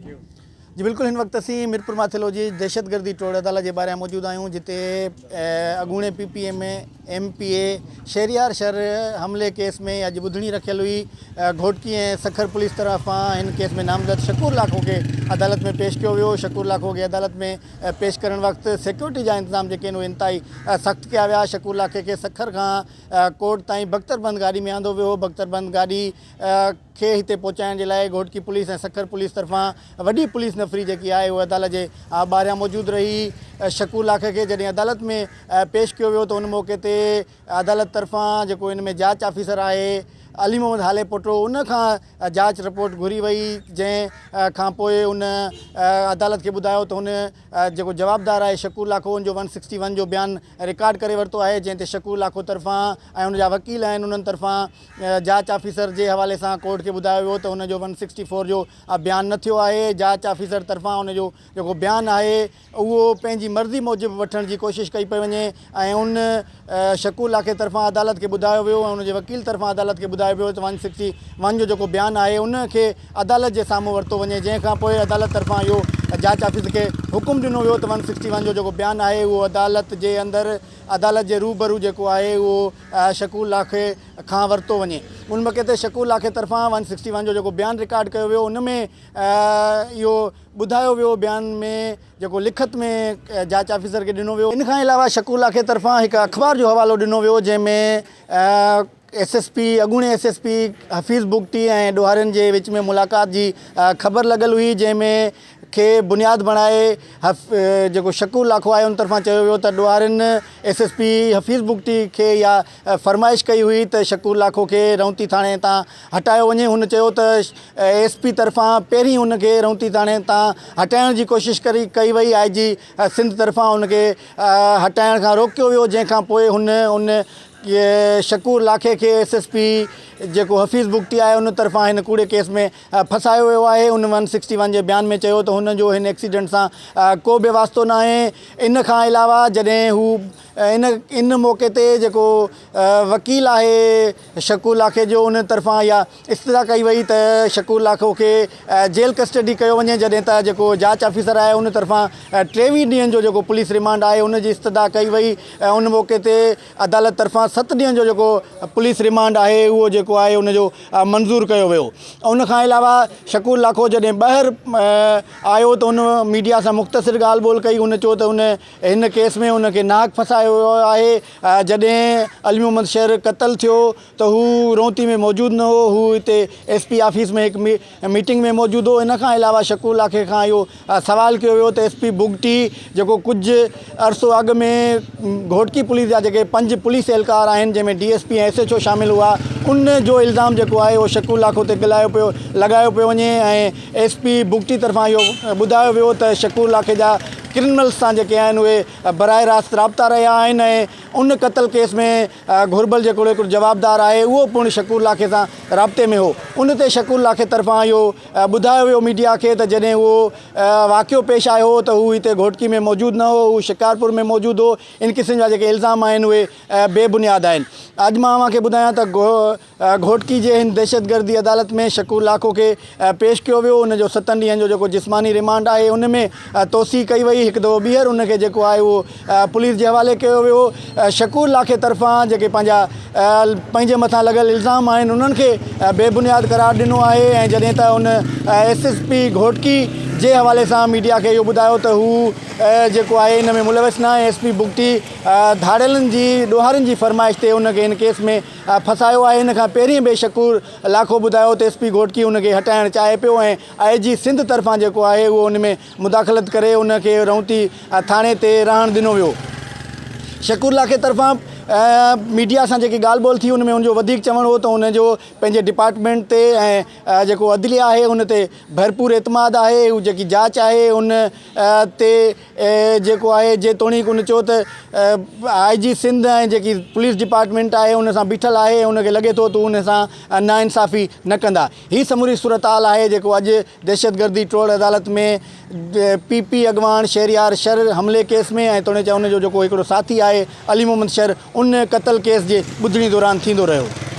جي بلڪل هن وقت اسين ميرپور ماٿيلو جي دهشتگردي ٽوڙ عدالت جي ٻاهريان موجود آهيون جتي اڳوڻي P P M M P A Shehryar Shar حملي ڪيس ۾ اڄ ٻڌڻي رکيل هئي گهوٽڪي ۽ سکر پوليس طرفان هن ڪيس ۾ نامزد شڪور لاکو کي عدالت ۾ پيش ڪيو ويو شڪور لاکو کي عدالت ۾ پيش ڪرڻ وقت سيڪيورٽي جا انتظام جيڪي آهن اهي انتهائي سخت ڪيا ويا شڪور لاکي کي سکر کان ڪورٽ تائين بڪتر بند گاڏي ۾ آندو ويو بڪتر بند گاڏي کي هتي پهچائڻ جي لاء گهوٽڪي پوليس ۽ سکر پوليس طرفان وڏي پوليس نفري جيڪي آهي اها عدالت جي ٻاهريان موجود رهي شڪور لاکي کي جڏهن عدالت ۾ پيش ڪيو ويو ته ان موقعي تي عدالت طرفان جيڪو ان ۾ جاچ آفيسر آهي علي محمد هالي پوٽو ان کان جاچ رپورٽ گهري وئي جنهن کان پوء ان عدالت کي ٻڌايو ته هن جيڪو جوابدار آهي شڪور لاکو ان جو ون سڪسٽي ون جو بيان رڪارڊ ڪري ورتو آهي جنهن تي شڪور لاکو طرفان ۽ ان جا وڪيل آهن انهن طرفان جاچ آفيسر جي حوالي سان ڪورٽ کي ٻڌايو ويو ته هن جو ون سڪسٽي فور جو بيان نه ٿيو آهي، جاچ آفيسر طرفان ان جو جيڪو بيان آهي اهو پنهنجي مرضي موجب وٺڻ جي ڪوشش ڪئي پئي وڃي ۽ ان شڪور لاکي طرفان عدالت کي ٻڌايو ويو ۽ ان جي وڪيل طرفان عدالت کي ٻڌايو ويو ته ون سڪسٽي ون جو جيڪو بيان آهي ان کي عدالت جي سامهون ورتو وڃي جنهن کان پوء عدالت طرفان اهو جاچ آفيسر کي حڪم ڏنو ويو ته ون سڪسٽي ون جو جيڪو بيان آهي اهو عدالت جي اندر عدالت جي روبرو جيڪو آهي اهو شڪور لاکي کان ورتو وڃي. ان موقعي تي شڪور لاکي طرفان ون سڪسٽي ون جو جيڪو بيان رڪارڊ ڪيو ويو ان ۾ اهو ٻڌايو ويو بيان ۾ جيڪو لکت ۾ جاچ آفيسر کي ڏنو ويو. ان کان علاوه شڪور لاکي طرفان هڪ اخبار جو حوالو ڏنو ويو جنهن ۾ ايس ايس پي اڳوڻي S S P Hafeez Bugti ۽ ڏوهارين جي وچ ۾ ملاقات جي خبر لڳل هئي جنهن ۾ کي بنياد بڻائي جيڪو شڪور لاکو آهي ان طرفان چيو ويو ته ڏوهارين S S P Hafeez Bugti کي اها فرمائش ڪئي هئي ته شڪور لاکو کي رونتي ٿاڻي تان هٽايو وڃي هن چيو ته ايس پي طرفان پهرين هن کي رونتي ٿاڻي تان هٽائڻ جي ڪوشش ڪئي وئي آء جي سنڌ طرفان هن کي هٽائڻ کان روڪيو ويو جنهن کان پوء هن ان شڪور لاکي کي ايس ايس پي جيڪو حفيظ بگٽي آهي ان طرفان هن ڪوڙي ڪيس ۾ ڦاسايو ويو آهي ان ون سڪسٽي ون جي بيان ۾ چيو ته هن جو هن ايڪسيڊنٽ سان ڪو به واسطو ناهي ان کان علاوه جڏهن هو ان ان موقعي تي جيڪو وڪيل آهي شڪور لاکي جو ان طرفان اها استدعا ڪئي وئي ته شڪور لاکو کي جيل ڪسٽڊي ڪيو وڃي جڏهن ته جيڪو جاچ آفيسر آهي ان طرفان 23 ڏينهن جو جيڪو پوليس ريمانڊ آهي ان جي استدعا ڪئي وئي ان موقعي تي عدالت طرفان ست ڏينهن جو جيڪو پوليس ريمانڊ آهي اهو جيڪو آهي ان جو منظور ڪيو ويو. ان کان علاوه شڪور لاکو جڏهن ٻاهر آيو ته ان ميڊيا سان مختصر ڳالهه ٻولهه ڪئي هن چيو ته ان هن ڪيس ۾ ان کي ناحق ڦاسايو ويو آهي جڏهن علي محمد شر قتل ٿيو ته هو رونتي ۾ موجود نه هو هو هتي ايس پي آفيس ۾ هڪ ميٽنگ ۾ موجود هو ان کان علاوه شڪور لاکي کان اهو سوال ڪيو ويو ته ايس پي بگٽي جيڪو ڪجهه عرصو اڳ ۾ گهوٽڪي پوليس جا جيڪي پنج پوليس اهلڪار آهن جنهن ۾ D S P ۽ S H O شامل هئا ان جو الزام جيڪو آهي اهو شڪور لاکو تي ڳلايو پيو لڳايو پيو وڃي ۽ ايس پي بگٽي طرفان اهو ٻڌايو ويو ته شڪور لاکي جا ڪرمنلز سان جيڪي آهن اهي براهه راست رابطا رهيا آهن ۽ ان قتل ڪيس ۾ گهربل جيڪو هڪڙو جوابدار آهي اهو پڻ شڪور لاکي سان رابطي ۾ هو ان تي شڪور لاکي طرفان اهو ٻڌايو ويو ميڊيا کي ته جڏهن اهو واقعو پيش آيو هو ته هو هتي گهوٽڪي ۾ موجود نه هو هو شڪارپور ۾ موجود هو ان قسم جا جيڪي الزام آهن اهي بي بنياد آهن اڄ مان اوهان کي ٻڌايان ته گهوٽڪي جي هن دهشتگردي عدالت ۾ شڪور لاکو کي پيش ڪيو ويو ان جو ستن ڏينهن جو جيڪو جسماني ريمانڊ آهي ان ۾ توسيع ڪئي وئي هڪ دفعو ٻيهر ان کي جيڪو آهي اهو پوليس جي حوالي ڪيو ويو شڪور لاکي طرفان جيڪي پنهنجا پنهنجي مٿان لڳل الزام آهن انهن کي بي بنياد قرار ڏنو آهي ۽ جڏهن ته ان ايس ايس پي گهوٽڪي جي حوالي سان ميڊيا کي اهو ٻڌايو ته هو جيڪو آهي ان ۾ ملوث ناهي ايس پي بگٽي ڌاڙيلن جي ڏوهارين جي فرمائش تي ان کي هن ڪيس ۾ ڦاسايو آهي ان کان پهرين به شڪور لاکو ٻڌايو ته ايس پي گهوٽڪي ان کي هٽائڻ چاهي پيو ۽ آء جي سنڌ طرفان جيڪو آهي اهو ان ۾ مداخلت ڪري ان کي رونتي ٿاڻي تي رهڻ ڏنو ويو شڪور لاکي طرفان ميڊيا سان جيڪي ڳالهه ٻولهه ٿي ان ۾ ان جو وڌيڪ چوڻ هو ته ان جو پنهنجي ڊپارٽمينٽ تي ۽ جيڪو عدليه آهي ان تي ڀرپور اعتماد آهي هو جيڪي جاچ آهي ان تي جيڪو آهي جيتوڻيڪ ان چيو ته آء جي سنڌ ۽ جيڪي پوليس ڊپارٽمينٽ آهي ان سان بيٺل آهي ۽ ان کي لڳي ٿو ته ان سان ناانصافي نه ڪندا هي سموري صورتحال آهي جيڪو اڄ دهشتگردي ٽوڙ عدالت ۾ پي پي اڳواڻ شهريار شر حملي ڪيس ۾ ۽ توڻي چا ان جو جيڪو هڪڙو ساٿي آهي علي محمد شر ان قتل ڪيس جي ٻڌڻي دوران ٿيندو رهيو.